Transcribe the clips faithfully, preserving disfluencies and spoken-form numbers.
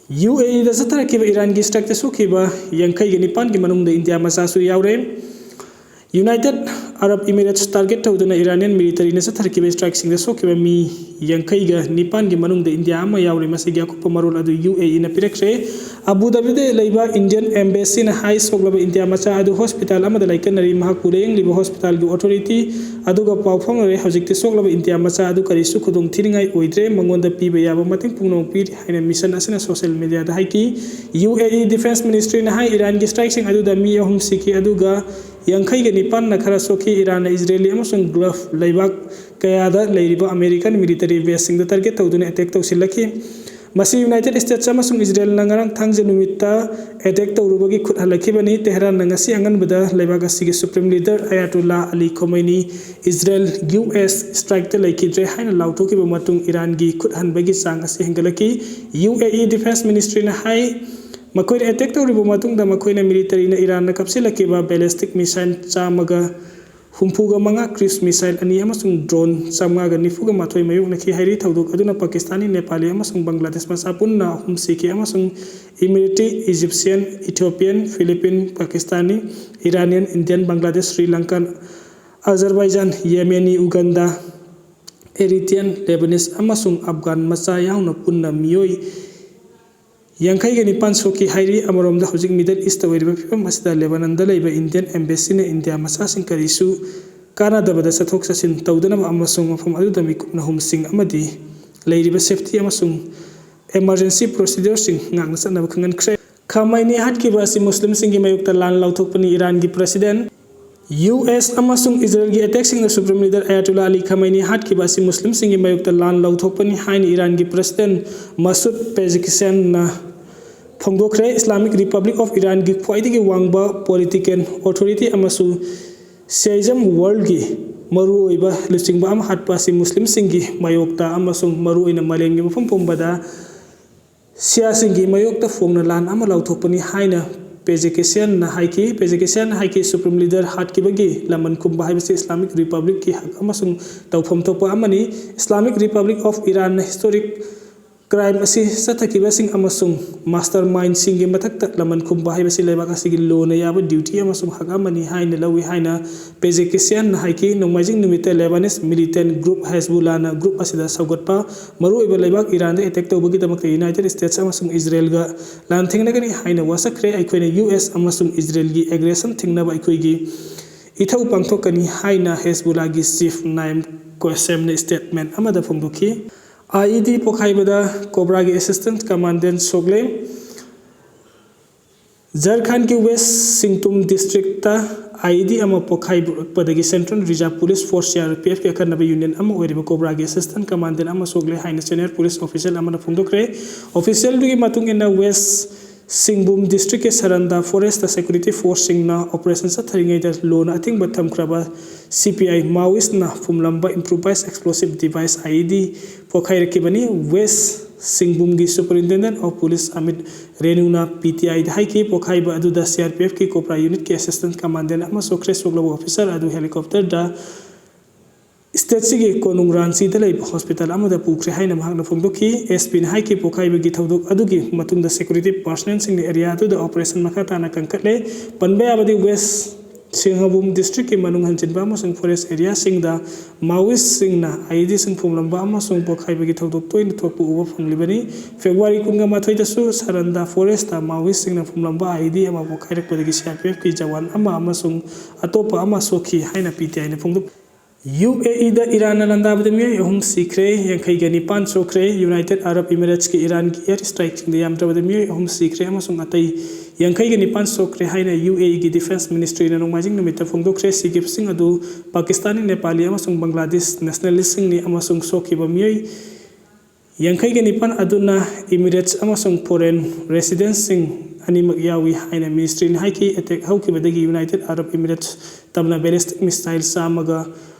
UAEꯗ ꯆꯠꯊꯔꯛꯈꯤꯕ ꯏꯔꯥꯟꯒꯤ strikeꯇ ꯁꯣꯛꯈꯤꯕ ꯌꯥꯡꯈꯩꯒ ꯅꯤꯄꯥꯟꯒꯤ ꯃꯅꯨꯡꯗ ꯏꯟꯗꯤꯌꯥ ꯃꯆꯥꯁꯨ ꯌꯥꯎꯔꯦ꯫ United Arab Emirates target ꯇꯧꯗꯨꯅ Iranian militaryꯅ ꯆꯠꯊꯔꯛꯈꯤꯕ strikeꯁꯤꯡꯗ ꯁꯣꯛꯈꯤꯕ ꯃꯤ ꯌꯥꯡꯈꯩꯒ ꯅꯤꯄꯥꯟꯒꯤ ꯃꯅꯨꯡꯗ ꯏꯟꯗꯤꯌꯥ ꯑꯃ ꯌꯥꯎꯔꯦ꯫ ꯃꯁꯤꯒꯤ ꯑꯀꯨꯞꯄ ꯃꯔꯣꯜ ꯑꯗꯨ UAEꯅ ꯄꯤꯔꯛꯈ꯭ꯔꯦ꯫ ꯑꯕꯨ ꯙꯥꯕꯤꯗ ꯂꯩꯕ Indian Embassyꯅ ꯍꯥꯏ, ꯁꯣꯛꯂꯕ ꯏꯟꯗꯤꯌꯥ ꯃꯆꯥ ꯑꯗꯨ hospital ꯑꯃꯗ ꯂꯥꯏꯀꯠꯅꯔꯤ꯫ ꯃꯍꯥꯛꯄꯨ ꯂꯥꯌꯦꯡꯂꯤꯕ hospitalꯒꯤ authority ꯑꯗꯨꯒ ꯄꯥꯎ ꯐꯥꯎꯅꯔꯦ꯫ ꯍꯧꯖꯤꯛꯇꯤ ꯁꯣꯛꯂꯕ ꯏꯟꯗꯤꯌꯥ ꯃꯆꯥ ꯑꯗꯨ ꯀꯔꯤꯁꯨ ꯈꯨꯗꯣꯡ ꯊꯤꯅꯤꯡꯉꯥꯏ ꯑꯣꯏꯗ꯭ꯔꯦ꯫ ꯃꯉꯣꯟꯗ ꯄꯤꯕ ꯌꯥꯕ ꯃꯇꯦꯡ ꯄꯨꯝꯅꯃꯛ ꯄꯤꯔꯤ ꯍꯥꯏꯅ mission ꯑꯁꯤꯅ social mediaꯗ ꯍꯥꯏꯈꯤ꯫ UAE Defence Ministryꯅ ꯍꯥꯏ, ꯏꯔꯥꯟꯒꯤ strikeꯁꯤꯡ ꯑꯗꯨꯗ ꯃꯤ ꯑꯍꯨꯝ ꯁꯤꯈꯤ, ꯑꯗꯨꯒ ꯌꯥꯡꯈꯩꯒ ꯅꯤꯄꯥꯟꯅ ꯈꯔ ꯁꯣꯛꯈꯤ꯫ ꯏꯔꯥꯟꯅ ꯏꯖꯔꯦꯂꯤ ꯑꯃꯁꯨꯡ Gulf ꯂꯩꯕꯥꯛ ꯀꯌꯥꯗ ꯂꯩꯔꯤꯕ American military baseꯁꯤꯡꯗ target ꯇꯧꯗꯨꯅ attack ꯇꯧꯁꯤꯜꯂꯛꯈꯤ꯫ ꯃꯁꯤ United States ꯑꯃꯁꯨꯡ ꯏꯖꯔꯦꯜꯅ ꯉꯔꯥꯡ ꯊꯥꯡꯖ ꯅꯨꯃꯤꯠꯇ attack ꯇꯧꯔꯨꯕꯒꯤ ꯈꯨꯠ ꯍꯜꯂꯛꯈꯤꯕꯅꯤ꯫ ꯇꯦꯍꯔꯥꯟꯅ ꯉꯁꯤ ꯑꯉꯟꯕꯗ ꯂꯩꯕꯥꯛ ꯑꯁꯤꯒꯤ Supreme Leader Ayatollah Ali Khamenei Israel US strikeꯇ ꯂꯩꯈꯤꯗ꯭ꯔꯦ ꯍꯥꯏꯅ ꯂꯥꯎꯊꯣꯛꯈꯤꯕ ꯃꯇꯨꯡ ꯏꯔꯥꯟꯒꯤ ꯈꯨꯠ ꯍꯟꯕꯒꯤ ꯆꯥꯡ ꯑꯁꯤ ꯍꯦꯟꯒꯠꯂꯛꯈꯤ꯫ UAE Defence Ministryꯅ ꯍꯥꯏ, ꯃꯈꯣꯏꯅ attack ꯇꯧꯔꯕ ꯃꯇꯨꯡꯗ ꯃꯈꯣꯏꯅ militaryꯅ ꯏꯔꯥꯟꯅ ꯀꯥꯞꯁꯤꯜꯂꯛꯈꯤꯕ ballistic missile ꯆꯥꯝꯃꯒ ꯍꯨꯝꯐꯨꯒ ꯃꯉꯥ, cruise missile ꯑꯅꯤ ꯑꯃꯁꯨꯡ drone ꯆꯥꯝꯃꯉꯥꯒ ꯅꯤꯐꯨꯒ ꯃꯥꯊꯣꯏ ꯃꯥꯌꯣꯛꯅꯈꯤ ꯍꯥꯏꯔꯤ꯫ ꯊꯧꯗꯣꯛ ꯑꯗꯨꯅ ꯄꯥꯀꯤꯁꯇꯥꯅꯤ, ꯅꯦꯄꯥꯂꯤ ꯑꯃꯁꯨꯡ ꯕꯪꯒ꯭ꯂꯥꯗꯦꯁ ꯃꯆꯥ ꯄꯨꯟꯅ ꯑꯍꯨꯝ ꯁꯤꯈꯤ ꯑꯃꯁꯨꯡ Emirati, Egyptian, Ethiopian, Philippine, Pakistani, Iranian, Indian, Bangladesh, Sri Lankan, Azerbaijan, Yemeni, Uganda, Eritrean, Lebanese ꯑꯃꯁꯨꯡ Afghan ꯃꯆꯥ ꯌꯥꯎꯅ ꯄꯨꯟꯅ ꯃꯤꯑꯣꯏ ꯌꯥꯡꯈꯩꯒ ꯅꯤꯄꯥꯟ ꯁꯣꯛꯈꯤ ꯍꯥꯏꯔꯤ꯫ ꯑꯃꯔꯣꯝꯗ ꯍꯧꯖꯤꯛ Middle Eastꯇ ꯑꯣꯏꯔꯤꯕ ꯐꯤꯕꯝ ꯑꯁꯤꯗ Lebanonꯗ ꯂꯩꯕ Indian Embassyꯅ ꯏꯟꯗꯤꯌꯥ ꯃꯆꯥꯁꯤꯡ ꯀꯔꯤꯁꯨ ꯀꯥꯟꯅꯗꯕꯗ ꯆꯠꯊꯣꯛ ꯆꯠꯁꯤꯟ ꯇꯧꯗꯅꯕ ꯑꯃꯁꯨꯡ ꯃꯐꯝ ꯑꯗꯨꯗ ꯃꯤꯀꯨꯞ ꯅꯍꯨꯝꯁꯤꯡ ꯑꯃꯗꯤ ꯂꯩꯔꯤꯕ safety ꯑꯃꯁꯨꯡ emergency procedureꯁꯤꯡ ꯉꯥꯛꯅ ꯆꯠꯅꯕ ꯈꯪꯍꯟꯈ꯭ꯔꯦ꯫ ꯈꯥꯃꯩꯅꯤ ꯍꯥꯠꯈꯤꯕ ꯑꯁꯤ ꯃꯨꯁꯂꯤꯝꯁꯤꯡꯒꯤ ꯃꯥꯌꯣꯛꯇ ꯂꯥꯟ ꯂꯥꯎꯊꯣꯛꯄꯅꯤ꯫ ꯏꯔꯥꯟꯒꯤ President, US ꯑꯃꯁꯨꯡ ꯏꯖꯔꯦꯜꯒꯤ attackꯁꯤꯡꯅ Supreme Leader Ayatollah Ali Khamenei ꯍꯥꯠꯈꯤꯕ ꯑꯁꯤ ꯃꯨꯁꯂꯤꯝꯁꯤꯡꯒꯤ ꯃꯥꯌꯣꯛꯇ ꯂꯥꯟ ꯂꯥꯎꯊꯣꯛꯄꯅꯤ ꯍꯥꯏꯅ ꯏꯔꯥꯟꯒꯤ President Masoud Pezeshkianꯅ ꯐꯣꯡꯗꯣꯛꯈ꯭ꯔꯦ꯫ Islamic Republic of Iranꯒꯤ ꯈ꯭ꯋꯥꯏꯗꯒꯤ ꯋꯥꯡꯕ political authority ꯑꯃꯁꯨꯡ Shiaism worldꯀꯤ ꯃꯔꯨꯑꯣꯏꯕ ꯂꯨꯆꯤꯡꯕ ꯑꯃ ꯍꯥꯠꯄ ꯑꯁꯤ ꯃꯨꯁꯂꯤꯝꯁꯤꯡꯒꯤ ꯃꯥꯌꯣꯛꯇ ꯑꯃꯁꯨꯡ ꯃꯔꯨꯑꯣꯏꯅ ꯃꯥꯂꯦꯝꯒꯤ ꯃꯐꯝ ꯄꯨꯝꯕꯗ ꯁꯤꯌꯥꯁꯤꯡꯒꯤ ꯃꯥꯌꯣꯛꯇ ꯐꯣꯡꯅ ꯂꯥꯟ ꯑꯃ ꯂꯥꯎꯊꯣꯛꯄꯅꯤ ꯍꯥꯏꯅ ꯄꯦꯖꯦꯀꯦꯁꯤꯌꯥꯟꯅ ꯍꯥꯏꯈꯤ꯫ ꯄꯦꯖꯦꯀꯦꯁꯤꯌꯥꯟꯅ ꯍꯥꯏꯈꯤ, Supreme Leader ꯍꯥꯠꯈꯤꯕꯒꯤ ꯂꯃꯟ ꯈꯨꯝꯕ ꯍꯥꯏꯕꯁꯤ Islamic Republicꯀꯤ ꯍꯛ ꯑꯃꯁꯨꯡ ꯇꯧꯐꯝ ꯊꯣꯛꯄ ꯑꯃꯅꯤ꯫ Islamic Republic of Iranꯅ historic Crime ꯑꯁꯤ ꯆꯠꯊꯈꯤꯕꯁꯤꯡ ꯑꯃꯁꯨꯡ mastermindꯁꯤꯡꯒꯤ ꯃꯊꯛꯇ ꯂꯃꯟ ꯈꯨꯝꯕ ꯍꯥꯏꯕꯁꯤ ꯂꯩꯕꯥꯛ ꯑꯁꯤꯒꯤ ꯂꯣꯅ ꯌꯥꯕ duty ꯑꯃꯁꯨꯡ ꯍꯛ ꯑꯃꯅꯤ ꯍꯥꯏꯅ ꯂꯧꯏ ꯍꯥꯏꯅ ꯄꯦꯖꯦꯀꯤꯁꯤꯌꯥꯟꯅ ꯍꯥꯏꯈꯤ꯫ ꯅꯣꯡꯃꯥꯏꯖꯤꯡ ꯅꯨꯃꯤꯠꯇ Lebanese militant group ꯍꯦꯖꯕꯨꯂꯥꯅ group ꯑꯁꯤꯗ ꯁꯧꯒꯠꯄ ꯃꯔꯨꯑꯣꯏꯕ ꯂꯩꯕꯥꯛ ꯏꯔꯥꯟꯗ attack ꯇꯧꯕꯒꯤꯗꯃꯛꯇ United States ꯑꯃꯁꯨꯡ ꯏꯖꯔꯦꯜꯒ ꯂꯥꯟꯊꯦꯡꯅꯒꯅꯤ ꯍꯥꯏꯅ ꯋꯥꯁꯛꯈ꯭ꯔꯦ꯫ ꯑꯩꯈꯣꯏꯅ U S ꯑꯃꯁꯨꯡ ꯏꯖꯔꯦꯜꯒꯤ aggression ꯊꯤꯡꯅꯕ ꯑꯩꯈꯣꯏꯒꯤ ꯏꯊꯧ ꯄꯥꯡꯊꯣꯛꯀꯅꯤ ꯍꯥꯏꯅ ꯍꯦꯖꯕꯨꯂꯥꯒꯤ chief ꯅꯥꯏꯝ ꯀꯣꯁꯦꯝꯅ statement ꯑꯃꯗ ꯐꯣꯡꯗꯣꯛꯈꯤ꯫ IED ꯄꯣꯈꯥꯏꯕꯗ ꯀꯣꯕ꯭ꯔꯥꯒꯤ assistant commandant ꯁꯣꯛꯂꯦ꯫ ꯖꯔꯈꯥꯟꯒꯤ West ꯁꯤꯡꯇꯨꯝ districtꯇ IED ꯑꯃ ꯄꯣꯈꯥꯏꯔꯛꯄꯗꯒꯤ Central Reserve Police Force, CRPFꯀꯤ ꯑꯈꯟꯅꯕ unit ꯑꯃ ꯑꯣꯏꯔꯤꯕ ꯀꯣꯕ꯭ꯔꯥꯒꯤ assistant commandant ꯑꯃ ꯁꯣꯛꯂꯦ ꯍꯥꯏꯅ senior police official ꯑꯃꯅ ꯐꯣꯡꯗꯣꯛꯈ꯭ꯔꯦ꯫ Officialꯗꯨꯒꯤ ꯃꯇꯨꯡ ꯏꯟꯅ West ꯁꯤꯡꯕꯨꯝ districtꯀꯤ ꯁꯔꯟꯗꯥ forestꯇ security forceꯁꯤꯡꯅ operation ꯆꯠꯊꯔꯤꯉꯩꯗ ꯂꯣꯅ ꯑꯊꯤꯡꯕ ꯊꯝꯈ꯭ꯔꯕ CPI Maoistꯅ ꯐꯨꯝꯂꯝꯕ improvised explosive device IED ꯄꯣꯈꯥꯏꯔꯛꯈꯤꯕꯅꯤ꯫ West ꯁꯤꯡꯕꯨꯝꯒꯤ Superintendent of Police Amit ꯔꯦꯅꯨꯅ PTIꯗ ꯍꯥꯏꯈꯤ꯫ ꯄꯣꯈꯥꯏꯕ ꯑꯗꯨꯗ CRPFꯀꯤ ꯀꯣꯕ꯭ꯔꯥ unitꯀꯤ assistant commandant ꯑꯃ ꯁꯣꯛꯈ꯭ꯔꯦ꯫ ꯁꯣꯛꯂꯕ officer ꯑꯗꯨ helicopterꯗ stateꯁꯤꯒꯤ ꯀꯣꯅꯨꯡ ꯔꯥꯟꯆꯤꯗ ꯂꯩꯕ hospital ꯑꯃꯗ ꯄꯨꯈ꯭ꯔꯦ ꯍꯥꯏꯅ ꯃꯍꯥꯛꯅ ꯐꯣꯡꯗꯣꯛꯈꯤ꯫ SPꯅ ꯍꯥꯏꯈꯤ, ꯄꯣꯈꯥꯏꯕꯒꯤ ꯊꯧꯗꯣꯛ ꯑꯗꯨꯒꯤ ꯃꯇꯨꯡꯗ security personnelꯁꯤꯡꯅ area ꯑꯗꯨꯗ operation ꯃꯈꯥ ꯇꯥꯅ ꯀꯟꯈꯠꯂꯦ꯫ ꯄꯟꯕ ꯌꯥꯕꯗꯤ West ꯁꯤꯡꯍꯕꯨꯝ districtꯀꯤ ꯃꯅꯨꯡ ꯍꯟꯖꯤꯟꯕ ꯑꯃꯁꯨꯡ forest areaꯁꯤꯡꯗ Maoistꯁꯤꯡꯅ IEDꯁꯤꯡ ꯐꯨꯝꯂꯝꯕ ꯑꯃꯁꯨꯡ ꯄꯣꯈꯥꯏꯕꯒꯤ ꯊꯧꯗꯣꯛ ꯇꯣꯏꯅ ꯊꯣꯛꯄ ꯎꯕ ꯐꯪꯂꯤꯕꯅꯤ꯫ February ꯀꯨꯟꯒ ꯃꯥꯊꯣꯏꯗꯁꯨ ꯁꯔꯟꯗꯥ forestꯇ Maoistꯁꯤꯡꯅ ꯐꯨꯝꯂꯝꯕ IED ꯑꯃ ꯄꯣꯈꯥꯏꯔꯛꯄꯗꯒꯤ CRPFꯀꯤ ꯖꯋꯥꯟ ꯑꯃ ꯑꯃꯁꯨꯡ ꯑꯇꯣꯞꯄ ꯑꯃ ꯁꯣꯛꯈꯤ ꯍꯥꯏꯅ PTIꯅ ꯐꯣꯡꯗꯣꯛ UAEꯗ ꯏꯔꯥꯟꯅ ꯂꯥꯟꯗꯥꯕꯗ ꯃꯤꯑꯣꯏ ꯑꯍꯨꯝ ꯁꯤꯈ꯭ꯔꯦ, ꯌꯥꯡꯈꯩꯒ ꯅꯤꯄꯥꯟ ꯁꯣꯛꯈ꯭ꯔꯦ꯫ United Arab Emirates ꯀꯤ ꯏꯔꯥꯟꯒꯤ air strikeꯁꯤꯡꯗ ꯌꯥꯝꯗ꯭ꯔꯕꯗ ꯃꯤꯑꯣꯏ ꯑꯍꯨꯝ ꯁꯤꯈ꯭ꯔꯦ ꯑꯃꯁꯨꯡ ꯑꯇꯩ ꯌꯥꯡꯈꯩꯒ ꯅꯤꯄꯥꯟ ꯁꯣꯛꯈ꯭ꯔꯦ ꯍꯥꯏꯅ UAEꯒꯤ Defence Ministryꯅ ꯅꯣꯡꯃꯥꯏꯖꯤꯡ ꯅꯨꯃꯤꯠꯇ ꯐꯣꯡꯗꯣꯛꯈ꯭ꯔꯦ꯫ ꯁꯤꯈꯤꯕꯁꯤꯡ ꯑꯗꯨ ꯄꯥꯀꯤꯁꯇꯥꯅꯤ, ꯅꯦꯄꯥꯂꯤ ꯑꯃꯁꯨꯡ ꯕꯪꯒ꯭ꯂꯥꯗꯦꯁ nationalistꯁꯤꯡꯅꯤ ꯑꯃꯁꯨꯡ ꯁꯣꯛꯈꯤꯕ ꯃꯤꯑꯣꯏ ꯌꯥꯡꯈꯩꯒ ꯅꯤꯄꯥꯟ ꯑꯗꯨꯅ Emirates ꯑꯃꯁꯨꯡ foreign residentꯁꯤꯡ ꯑꯅꯤꯃꯛ ꯌꯥꯎꯏ ꯍꯥꯏꯅ ministryꯅ ꯍꯥꯏꯈꯤ꯫ Attack ꯍꯧꯈꯤꯕꯗꯒꯤ United Arab Emirates ꯇꯝꯅ ballistic missile ꯆꯥꯝꯃꯒ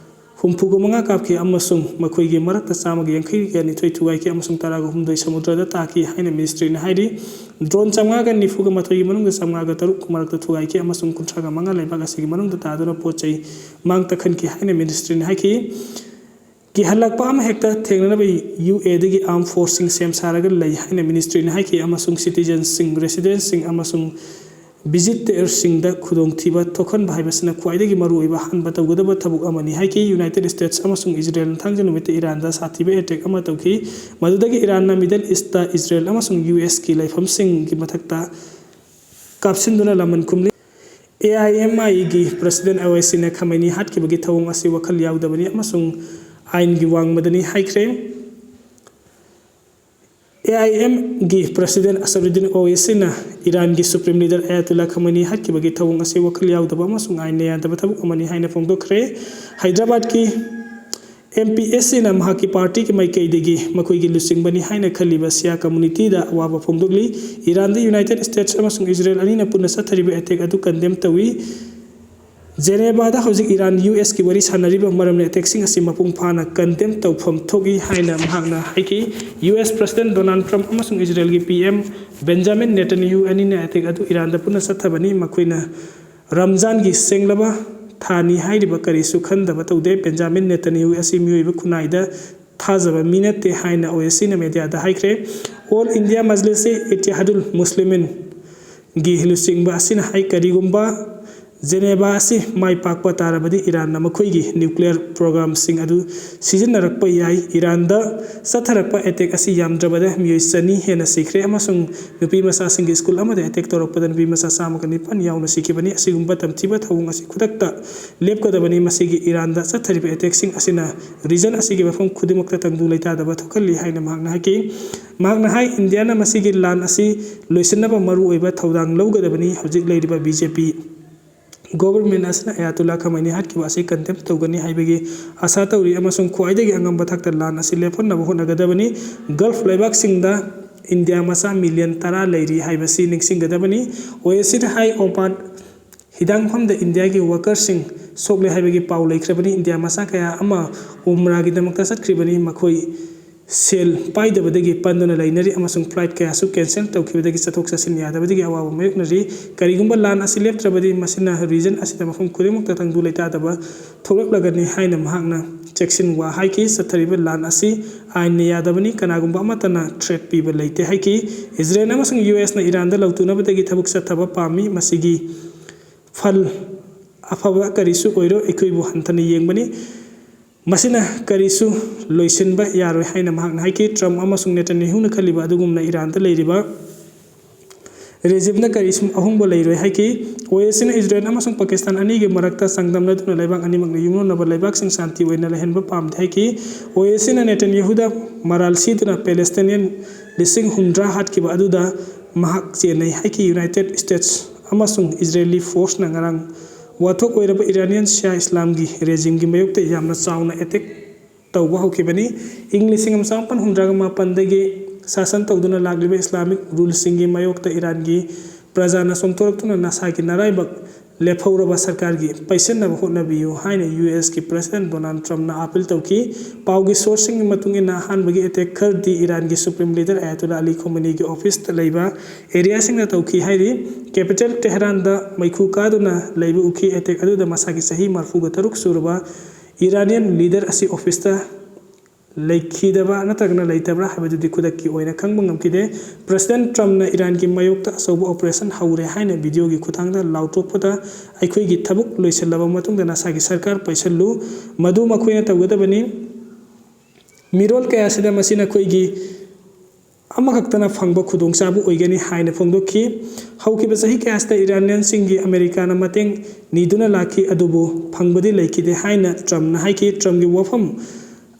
ꯍꯨꯝꯐꯨꯒ ꯃꯉꯥ ꯀꯥꯞꯈꯤ ꯑꯃꯁꯨꯡ ꯃꯈꯣꯏꯒꯤ ꯃꯔꯛꯇ ꯆꯥꯝꯃꯒ ꯌꯥꯡꯈꯩꯒ ꯅꯤꯊꯣꯏ ꯊꯨꯒꯥꯏꯈꯤ ꯑꯃꯁꯨꯡ ꯇꯔꯥꯒ ꯍꯨꯝꯗꯣꯏ ꯁꯃꯨꯗ꯭ꯔꯗ ꯇꯥꯈꯤ ꯍꯥꯏꯅ ministryꯅ ꯍꯥꯏꯔꯤ꯫ Drone ꯆꯥꯝꯃꯉꯥꯒ ꯅꯤꯐꯨꯒ ꯃꯥꯊꯣꯏꯒꯤ ꯃꯅꯨꯡꯗ ꯆꯥꯝꯃꯉꯥꯒ ꯇꯔꯨꯛ ꯃꯔꯛꯇ ꯊꯨꯒꯥꯏꯈꯤ ꯑꯃꯁꯨꯡ ꯀꯨꯟꯊ꯭ꯔꯥꯒ ꯃꯉꯥ ꯂꯩꯕꯥꯛ ꯑꯁꯤꯒꯤ ꯃꯅꯨꯡꯗ ꯇꯥꯗꯨꯅ ꯄꯣꯠ ꯆꯩ ꯃꯥꯡ ꯇꯥꯛꯍꯟꯈꯤ ꯍꯥꯏꯅ ministryꯅ ꯍꯥꯏꯈꯤ꯫ ꯀꯤꯍꯜꯂꯛꯄ ꯑꯃ ꯍꯦꯛꯇ ꯊꯦꯡꯅꯅꯕ ꯌꯨ ꯑꯦꯗꯒꯤ ꯑꯥꯔꯝ ꯐꯣꯔꯁꯁꯤꯡ ꯁꯦꯝ ꯁꯥꯔꯒ ꯂꯩ ꯍꯥꯏꯅ ꯃꯤꯅꯤꯁꯇ꯭ꯔꯤꯅ ꯍꯥꯏꯈꯤ, ꯑꯃꯁꯨꯡ ꯁꯤꯇꯤꯖꯟꯁꯤꯡ, ꯔꯦꯁꯤꯗꯦꯟꯁꯁꯤꯡ ꯑꯃꯁꯨꯡ ꯚꯤꯖꯤꯇꯔꯁꯤꯡꯗ ꯈꯨꯗꯣꯡꯊꯤꯕ ꯊꯣꯛꯍꯟꯕ ꯍꯥꯏꯕꯁꯤꯅ ꯈ꯭ꯋꯥꯏꯗꯒꯤ ꯃꯔꯨꯑꯣꯏꯕ ꯍꯟꯕ ꯇꯧꯒꯗꯕ ꯊꯕꯛ ꯑꯃꯅꯤ ꯍꯥꯏꯈꯤ꯫ ꯌꯨꯅꯥꯏꯇꯦꯗ ꯁ꯭ꯇꯦꯠꯁ ꯑꯃꯁꯨꯡ ꯏꯖꯔꯦꯜꯅ ꯊꯥꯡꯖ ꯅꯨꯃꯤꯠꯇ ꯏꯔꯥꯟꯗ ꯁꯥꯊꯤꯕ ꯑꯦꯇꯦꯛ ꯑꯃ ꯇꯧꯈꯤ, ꯃꯗꯨꯗꯒꯤ ꯏꯔꯥꯟꯅ ꯃꯤꯗꯜ ꯏꯁꯇ ꯏꯖꯔꯦꯜ ꯑꯃꯁꯨꯡ ꯌꯨ ꯑꯦꯁꯀꯤ ꯂꯩꯐꯝꯁꯤꯡꯒꯤ ꯃꯊꯛꯇ ꯀꯥꯞꯁꯤꯟꯗꯨꯅ ꯂꯃꯟ ꯈꯨꯝꯂꯤ꯫ ꯑꯦ ꯑꯥꯏ ꯑꯦꯝ ꯑꯥꯏꯒꯤ ꯄ꯭ꯔꯁꯤꯗꯦꯟ ꯑꯣꯋꯦꯁꯤꯅ ꯈꯃꯩꯅꯤ ꯍꯥꯠꯈꯤꯕꯒꯤ ꯊꯧꯑꯣꯡ ꯑꯁꯤ ꯋꯥꯈꯜ ꯌꯥꯎꯗꯕꯅꯤ ꯑꯃꯁꯨꯡ ꯑꯥꯏꯟꯒꯤ ꯋꯥꯡꯃꯗꯅꯤ ꯍꯥꯏꯈ꯭ꯔꯦ꯫ ꯑꯦ ꯑꯥꯏ ꯑꯦꯝꯒꯤ ꯄ꯭ꯔꯁꯤꯗꯦꯟ ꯑꯁꯗꯨꯗꯤꯟ ꯑꯣꯋꯦꯁꯤꯅ ꯏꯔꯥꯟꯒꯤ ꯁꯨꯄ꯭ꯔꯤꯝ ꯂꯤꯗꯔ ꯑꯌꯥꯇꯨꯜꯂꯥ ꯈꯃꯩꯅꯤ ꯍꯥꯠꯈꯤꯕꯒꯤ ꯊꯧꯑꯣꯡ ꯑꯁꯤ ꯋꯥꯈꯜ ꯌꯥꯎꯗꯕ ꯑꯃꯁꯨꯡ ꯑꯥꯏꯟꯅ ꯌꯥꯗꯕ ꯊꯕꯛ ꯑꯃꯅꯤ ꯍꯥꯏꯅ ꯐꯣꯡꯗꯣꯛꯈ꯭ꯔꯦ꯫ ꯍꯥꯏꯗ꯭ꯔꯕꯥꯗꯀꯤ ꯑꯦꯝ ꯄꯤ ꯑꯦꯁ ꯁꯤꯅ ꯃꯍꯥꯛꯀꯤ ꯄꯥꯔꯇꯤꯒꯤ ꯃꯥꯏꯀꯩꯗꯒꯤ ꯃꯈꯣꯏꯒꯤ ꯂꯨꯆꯤꯡꯕꯅꯤ ꯍꯥꯏꯅ ꯈꯜꯂꯤꯕ ꯁꯤꯌꯥ ꯀꯝꯃꯨꯅꯤꯇꯤꯗ ꯑꯋꯥꯕ ꯐꯣꯡꯗꯣꯛꯂꯤ꯫ ꯏꯔꯥꯟꯗ ꯌꯨꯅꯥꯏꯇꯦꯗ ꯁ꯭ꯇꯦꯠꯁ ꯑꯃꯁꯨꯡ ꯏꯖꯔꯦꯜ ꯑꯅꯤꯅ ꯄꯨꯟꯅ ꯆꯠꯊꯔꯤꯕ ꯑꯦꯇꯦꯛ ꯑꯗꯨ ꯀꯟꯗꯦꯝ ꯇꯧꯏ꯫ ꯖꯦꯅꯦꯕꯥꯗ ꯍꯧꯖꯤꯛ ꯏꯔꯥꯟ ꯌꯨ ꯑꯦꯁꯀꯤ ꯋꯥꯔꯤ ꯁꯥꯟꯅꯔꯤꯕ ꯃꯔꯝꯅ ꯑꯦꯇꯦꯛꯁꯤꯡ ꯑꯁꯤ ꯃꯄꯨꯡ ꯐꯥꯅ ꯀꯟꯗꯦꯝ ꯇꯧꯐꯝ ꯊꯣꯛꯏ ꯍꯥꯏꯅ ꯃꯍꯥꯛꯅ ꯍꯥꯏꯈꯤ꯫ ꯌꯨ ꯑꯦꯁ ꯄ꯭ꯔꯁꯤꯗꯦꯟ ꯗꯣꯅꯥꯜꯗ ꯇ꯭ꯔꯝꯞ ꯑꯃꯁꯨꯡ ꯏꯖꯔꯦꯜꯒꯤ ꯄꯤ ꯑꯦꯝ ꯕꯦꯟꯖꯥꯃꯤꯟ ꯅꯦꯇꯟꯌꯥꯍꯨ ꯑꯅꯤꯅ ꯑꯦꯇꯦꯛ ꯑꯗꯨ ꯏꯔꯥꯟꯗ ꯄꯨꯟꯅ ꯆꯠꯊꯕꯅꯤ꯫ ꯃꯈꯣꯏꯅ ꯔꯝꯖꯥꯟꯒꯤ ꯁꯦꯡꯂꯕ ꯊꯥꯅꯤ ꯍꯥꯏꯔꯤꯕ ꯀꯔꯤꯁꯨ ꯈꯟꯗꯕ ꯇꯧꯗꯦ꯫ ꯕꯦꯟꯖꯥꯃꯤꯟ ꯅꯦꯇꯟꯌꯥꯍꯨ ꯑꯁꯤ ꯃꯤꯑꯣꯏꯕ ꯈꯨꯟꯅꯥꯏꯗ ꯊꯥꯖꯕ ꯃꯤ ꯅꯠꯇꯦ ꯍꯥꯏꯅ ꯑꯣꯋꯦꯁꯤꯅ ꯃꯦꯗꯤꯌꯥꯗ ꯍꯥꯏꯈ꯭ꯔꯦ꯫ ꯑꯣꯜ ꯏꯟꯗꯤꯌꯥ ꯃꯖꯂꯤꯁ ꯏꯠꯇꯤꯍꯥꯗꯨꯜ ꯃꯨꯁꯂꯤꯃꯤꯟꯒꯤ ꯂꯨꯆꯤꯡꯕ ꯑꯁꯤꯅ ꯍꯥꯏ, ꯀꯔꯤꯒꯨꯝꯕ ꯖꯦꯅꯦꯕꯥ ꯑꯁꯤ ꯃꯥꯏ ꯄꯥꯛꯄ ꯇꯥꯔꯕꯗꯤ ꯏꯔꯥꯟꯅ ꯃꯈꯣꯏꯒꯤ ꯅ꯭ꯌꯨꯀ꯭ꯂꯤꯌꯔ ꯄ꯭ꯔꯣꯒ꯭ꯔꯥꯝꯁꯤꯡ ꯑꯗꯨ ꯁꯤꯖꯤꯟꯅꯔꯛꯄ ꯌꯥꯏ꯫ ꯏꯔꯥꯟꯗ ꯆꯠꯊꯔꯛꯄ ꯑꯦꯇꯦꯛ ꯑꯁꯤ ꯌꯥꯝꯗ꯭ꯔꯕꯗ ꯃꯤꯑꯣꯏ ꯆꯅꯤ ꯍꯦꯟꯅ ꯁꯤꯈ꯭ꯔꯦ ꯑꯃꯁꯨꯡ ꯅꯨꯄꯤ ꯃꯆꯥꯁꯤꯡꯒꯤ ꯁ꯭ꯀꯨꯜ ꯑꯃꯗ ꯑꯦꯇꯦꯛ ꯇꯧꯔꯛꯄꯗ ꯅꯨꯄꯤ ꯃꯆꯥ ꯆꯥꯝꯃꯒ ꯅꯤꯄꯥꯟ ꯌꯥꯎꯅ ꯁꯤꯈꯤꯕꯅꯤ꯫ ꯑꯁꯤꯒꯨꯝꯕ ꯇꯝꯊꯤꯕ ꯊꯧꯑꯣꯡ ꯑꯁꯤ ꯈꯨꯗꯛꯇ ꯂꯦꯞꯀꯗꯕꯅꯤ꯫ ꯃꯁꯤꯒꯤ ꯏꯔꯥꯟꯗ ꯆꯠꯊꯔꯤꯕ ꯑꯦꯇꯦꯛꯁꯤꯡ ꯑꯁꯤꯅ ꯔꯤꯖꯟ ꯑꯁꯤꯒꯤ ꯃꯐꯝ ꯈꯨꯗꯤꯡꯃꯛꯇ ꯇꯪꯗꯨ ꯂꯩꯇꯥꯗꯕ ꯊꯣꯛꯍꯜꯂꯤ ꯍꯥꯏꯅ ꯃꯍꯥꯛꯅ ꯍꯥꯏꯈꯤ꯫ ꯃꯍꯥꯛꯅ ꯍꯥꯏ, ꯏꯟꯗꯤꯌꯥꯅ ꯃꯁꯤꯒꯤ ꯂꯥꯟ ꯑꯁꯤ ꯂꯣꯏꯁꯤꯟꯅꯕ ꯃꯔꯨꯑꯣꯏꯕ ꯊꯧꯗꯥꯡ ꯂꯧꯒꯗꯕꯅꯤ꯫ ꯍꯧꯖꯤꯛ ꯂꯩꯔꯤꯕ ꯕꯤ ꯖꯦ ꯄꯤ ꯒꯣꯚꯔꯟꯃꯦꯟꯠ ꯑꯁꯤꯅ ꯑꯌꯥꯇꯨꯜꯂꯥ ꯈꯃꯩꯅꯤ ꯍꯥꯠꯈꯤꯕ ꯑꯁꯤ ꯀꯟꯗꯦꯝ ꯇꯧꯒꯅꯤ ꯍꯥꯏꯕꯒꯤ ꯑꯥꯁꯥ ꯇꯧꯔꯤ ꯑꯃꯁꯨꯡ ꯈ꯭ꯋꯥꯏꯗꯒꯤ ꯑꯉꯝꯕ ꯊꯥꯛꯇ ꯂꯥꯟ ꯑꯁꯤ ꯂꯦꯞꯍꯟꯅꯕ ꯍꯣꯠꯅꯒꯗꯕꯅꯤ꯫ ꯒꯜꯐ ꯂꯩꯕꯥꯛꯁꯤꯡꯗ ꯏꯟꯗꯤꯌꯥ ꯃꯆꯥ ꯃꯤꯂꯤꯌꯟ ꯇꯔꯥ ꯂꯩꯔꯤ ꯍꯥꯏꯕꯁꯤ ꯅꯤꯡꯁꯤꯡꯒꯗꯕꯅꯤ꯫ ꯑꯣꯋꯦꯁꯤꯅ ꯍꯥꯏ, ꯑꯣꯃꯥꯟ ꯍꯤꯗꯥꯡꯐꯝꯗ ꯏꯟꯗꯤꯌꯥꯒꯤ ꯋꯥꯀꯔꯁꯤꯡ ꯁꯣꯛꯂꯦ ꯍꯥꯏꯕꯒꯤ ꯄꯥꯎ ꯂꯩꯈ꯭ꯔꯕꯅꯤ꯫ ꯏꯟꯗꯤꯌꯥ ꯃꯆꯥ ꯀꯌꯥ ꯑꯃ ꯎꯝꯔꯥꯒꯤꯗꯃꯛꯇ ꯆꯠꯈ꯭ꯔꯤꯕꯅꯤ꯫ ꯃꯈꯣꯏ ꯁꯦꯜ ꯄꯥꯏꯗꯕꯗꯒꯤ ꯄꯟꯗꯨꯅ ꯂꯩꯅꯔꯤ ꯑꯃꯁꯨꯡ flight ꯀꯌꯥꯁꯨ cancel ꯇꯧꯈꯤꯕꯗꯒꯤ ꯆꯠꯊꯣꯛ ꯆꯠꯁꯤꯟ ꯌꯥꯗꯕꯗꯒꯤ ꯑꯋꯥꯕ ꯃꯥꯌꯣꯛꯅꯔꯤ꯫ ꯀꯔꯤꯒꯨꯝꯕ ꯂꯥꯟ ꯑꯁꯤ ꯂꯦꯞꯇ꯭ꯔꯕꯗꯤ ꯃꯁꯤꯅ region ꯑꯁꯤꯗ ꯃꯐꯝ ꯈꯨꯗꯤꯡꯃꯛꯇ ꯇꯪꯗꯨ ꯂꯩꯇꯥꯗꯕ ꯊꯣꯛꯂꯛꯂꯒꯅꯤ ꯍꯥꯏꯅ ꯃꯍꯥꯛꯅ ꯆꯦꯛꯁꯤꯟ ꯋꯥ ꯍꯥꯏꯈꯤ꯫ ꯆꯠꯊꯔꯤꯕ ꯂꯥꯟ ꯑꯁꯤ ꯑꯥꯏꯟꯅ ꯌꯥꯗꯕꯅꯤ, ꯀꯅꯥꯒꯨꯝꯕ ꯑꯃꯠꯇꯅ threat ꯄꯤꯕ ꯂꯩꯇꯦ ꯍꯥꯏꯈꯤ꯫ ꯏꯖꯔꯦꯜ ꯑꯃꯁꯨꯡ ꯌꯨ ꯑꯦꯁꯅ ꯏꯔꯥꯟꯗ ꯂꯧꯇꯨꯅꯕꯗꯒꯤ ꯊꯕꯛ ꯆꯠꯊꯕ ꯄꯥꯝꯃꯤ꯫ ꯃꯁꯤꯒꯤ ꯐꯜ ꯑꯐꯕ ꯀꯔꯤꯁꯨ ꯑꯣꯏꯔꯣꯏ, ꯑꯩꯈꯣꯏꯕꯨ ꯍꯟꯊꯅ ꯌꯦꯡꯕꯅꯤ꯫ ꯃꯁꯤꯅ ꯀꯔꯤꯁꯨ ꯂꯣꯏꯁꯤꯟꯕ ꯌꯥꯔꯣꯏ ꯍꯥꯏꯅ ꯃꯍꯥꯛꯅ ꯍꯥꯏꯈꯤ꯫ ꯇ꯭ꯔꯝꯞ ꯑꯃꯁꯨꯡ ꯅꯦꯇꯟꯌꯥꯍꯨꯅ ꯈꯜꯂꯤꯕ ꯑꯗꯨꯒꯨꯝꯅ ꯏꯔꯥꯟꯗ ꯂꯩꯔꯤꯕ regimeꯗ ꯀꯔꯤꯁꯨ ꯑꯍꯣꯡꯕ ꯂꯩꯔꯣꯏ ꯍꯥꯏꯈꯤ꯫ ꯑꯣ ꯑꯦ ꯁꯤꯅ ꯏꯖꯔꯦꯜ ꯑꯃꯁꯨꯡ ꯄꯥꯀꯤꯁꯇꯥꯟ ꯑꯅꯤꯒꯤ ꯃꯔꯛꯇ ꯆꯥꯡꯗꯝꯅꯗꯨꯅ ꯂꯩꯕꯥꯛ ꯑꯅꯤꯃꯛꯅ ꯌꯨꯝꯂꯣꯟꯅꯕ ꯂꯩꯕꯥꯛꯁꯤꯡ ꯁꯥꯟꯇꯤ ꯑꯣꯏꯅ ꯂꯩꯍꯟꯕ ꯄꯥꯝꯗꯦ ꯍꯥꯏꯈꯤ꯫ ꯑꯣ ꯑꯦ ꯁꯤꯅ ꯅꯦꯇꯟꯌꯥꯍꯨꯗ ꯃꯔꯥꯜ ꯁꯤꯗꯨꯅ Palestinian ꯂꯤꯁꯤꯡ ꯍꯨꯝꯗ꯭ꯔꯥ ꯍꯥꯠꯈꯤꯕ ꯑꯗꯨꯗ ꯃꯍꯥꯛ ꯆꯦꯟꯅꯩ ꯍꯥꯏꯈꯤ꯫ United States ꯑꯃꯁꯨꯡ Israeli forceꯅ ꯉꯔꯥꯡ ꯋꯥꯊꯣꯛ ꯑꯣꯏꯔꯕ Iranian Shia Islamꯒꯤ regimeꯒꯤ ꯃꯥꯌꯣꯛꯇ ꯌꯥꯝꯅ ꯆꯥꯎꯅ attack ꯇꯧꯕ ꯍꯧꯈꯤꯕꯅꯤ꯫ ꯏꯪ ꯂꯤꯁꯤꯡ ꯑꯃ ꯆꯃꯥꯄꯟ ꯍꯨꯝꯗ꯭ꯔꯥꯒ ꯃꯥꯄꯟꯗꯒꯤ ꯁꯥꯁꯟ ꯇꯧꯗꯨꯅ ꯂꯥꯛꯂꯤꯕ Islamic ruleꯁꯤꯡꯒꯤ ꯃꯥꯌꯣꯛꯇ ꯏꯔꯥꯟꯒꯤ ꯄ꯭ꯔꯖꯥꯅ ꯆꯣꯡꯊꯣꯔꯛꯇꯨꯅ ꯅꯁꯥꯒꯤ ꯅꯔꯥꯏꯕꯛ ꯂꯦꯞꯍꯧꯔꯕ ꯁꯔꯀꯥꯔꯒꯤ ꯄꯩꯁꯟꯅꯕ ꯍꯣꯠꯅꯕꯤꯌꯨ ꯍꯥꯏꯅ ꯌꯨ ꯑꯦꯁꯀꯤ President Donald Trumpꯅ appeal ꯇꯧꯈꯤ꯫ ꯄꯥꯎꯒꯤ sourceꯁꯤꯡꯒꯤ ꯃꯇꯨꯡ ꯏꯟꯅ, ꯑꯍꯥꯟꯕꯒꯤ attack ꯈꯔꯗꯤ ꯏꯔꯥꯟꯒꯤ Supreme Leader Ayatollah Ali Khameneiꯒꯤ officeꯇ ꯂꯩꯕ areaꯁꯤꯡꯗ ꯇꯧꯈꯤ ꯍꯥꯏꯔꯤ꯫ Capital Tehranꯗ ꯃꯩꯈꯨ ꯀꯥꯗꯨꯅ ꯂꯩꯕ ꯎꯈꯤ꯫ Attack ꯑꯗꯨꯗ ꯃꯁꯥꯒꯤ ꯆꯍꯤ ꯃꯔꯤꯐꯨꯒ ꯇꯔꯨꯛ ꯁꯨꯔꯕ Iranian leader ꯑꯁꯤ officeꯇ ꯂꯩꯈꯤꯗꯕ ꯅꯠꯇ꯭ꯔꯒꯅ ꯂꯩꯇꯕ꯭ꯔꯥ ꯍꯥꯏꯕꯗꯨꯗꯤ ꯈꯨꯗꯛꯀꯤ ꯑꯣꯏꯅ ꯈꯪꯕ ꯉꯝꯈꯤꯗꯦ꯫ President Trumpꯅ ꯏꯔꯥꯟꯒꯤ ꯃꯥꯌꯣꯛꯇ ꯑꯆꯧꯕ operation ꯍꯧꯔꯦ ꯍꯥꯏꯅ videoꯒꯤ ꯈꯨꯠꯊꯥꯡꯗ ꯂꯥꯎꯊꯣꯛꯄꯗ, ꯑꯩꯈꯣꯏꯒꯤ ꯊꯕꯛ ꯂꯣꯏꯁꯤꯜꯂꯕ ꯃꯇꯨꯡꯗ ꯅꯁꯥꯒꯤ ꯁꯔꯀꯥꯔ ꯄꯩꯁꯜꯂꯨ, ꯃꯗꯨ ꯃꯈꯣꯏꯅ ꯇꯧꯒꯗꯕꯅꯤ꯫ ꯃꯤꯔꯣꯜ ꯀꯌꯥꯁꯤꯗ ꯃꯁꯤ ꯅꯈꯣꯏꯒꯤ ꯑꯃꯈꯛꯇꯅ ꯐꯪꯕ ꯈꯨꯗꯣꯡꯆꯥꯕ ꯑꯣꯏꯒꯅꯤ ꯍꯥꯏꯅ ꯐꯣꯡꯗꯣꯛꯈꯤ꯫ ꯍꯧꯈꯤꯕ ꯆꯍꯤ ꯀꯌꯥꯁꯤꯗ ꯏꯔꯥꯅꯤꯌꯟꯁꯤꯡꯒꯤ ꯑꯃꯦꯔꯤꯀꯥꯅ ꯃꯇꯦꯡ ꯅꯤꯗꯨꯅ ꯂꯥꯛꯈꯤ, ꯑꯗꯨꯕꯨ ꯐꯪꯕꯗꯤ ꯂꯩꯈꯤꯗꯦ ꯍꯥꯏꯅ ꯇ꯭ꯔꯝꯞꯅ ꯍꯥꯏꯈꯤ꯫ ꯇ꯭ꯔꯝꯞꯀꯤ ꯋꯥꯐꯝ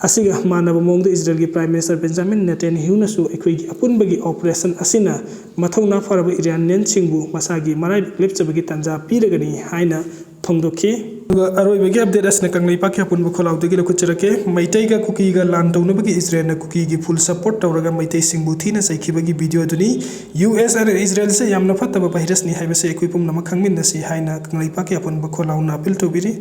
ꯑꯁꯤꯒ ꯃꯥꯟꯅꯕ ꯃꯑꯣꯡꯗ ꯏꯖꯔꯦꯜꯒꯤ Prime Minister Benjamin Netanyahuꯅꯁꯨ ꯑꯩꯈꯣꯏꯒꯤ ꯑꯄꯨꯟꯕꯒꯤ operation ꯑꯁꯤꯅ ꯃꯊꯧꯅꯥ ꯐꯔꯕ ꯏꯔꯥꯅꯤꯌꯟꯁꯤꯡꯕꯨ ꯃꯁꯥꯒꯤ ꯃꯔꯥꯏꯕꯛ ꯂꯦꯞꯆꯕꯒꯤ ꯇꯥꯟꯖꯥ ꯄꯤꯔꯒꯅꯤ ꯍꯥꯏꯅ ꯐꯣꯡꯗꯣꯛꯈꯤ꯫ ꯑꯗꯨꯒ ꯑꯔꯣꯏꯕꯒꯤ update ꯑꯁꯤꯅ ꯀꯪꯂꯩꯄꯥꯛꯀꯤ ꯑꯄꯨꯟꯕ ꯈꯣꯜꯂꯥꯎꯗꯒꯤ ꯂꯧꯈꯠꯆꯔꯛꯀꯦ꯫ ꯃꯩꯇꯩꯒ ꯀꯨꯀꯤꯒ ꯂꯥꯟ ꯇꯧꯅꯕꯒꯤ ꯏꯖꯔꯦꯜꯅ ꯀꯨꯀꯤꯒꯤ full support ꯇꯧꯔꯒ ꯃꯩꯇꯩꯁꯤꯡꯕꯨ ꯊꯤꯅ ꯆꯩꯈꯤꯕꯒꯤ video ꯑꯗꯨꯅꯤ꯫ ꯌꯨ ꯑꯦꯁ ꯑꯥꯔ ꯏꯖꯔꯦꯜꯁꯦ ꯌꯥꯝꯅ ꯐꯠꯇꯕ virusꯅꯤ ꯍꯥꯏꯕꯁꯦ ꯑꯩꯈꯣꯏ ꯄꯨꯝꯅꯃꯛ ꯈꯪꯃꯤꯟꯅꯁꯤ ꯍꯥꯏꯅ ꯀꯪꯂꯩꯄꯥꯛꯀꯤ ꯑꯄꯨꯟꯕ ꯈꯣꯜꯂꯥꯎꯅ appeal ꯇꯧꯕꯤꯔꯤ꯫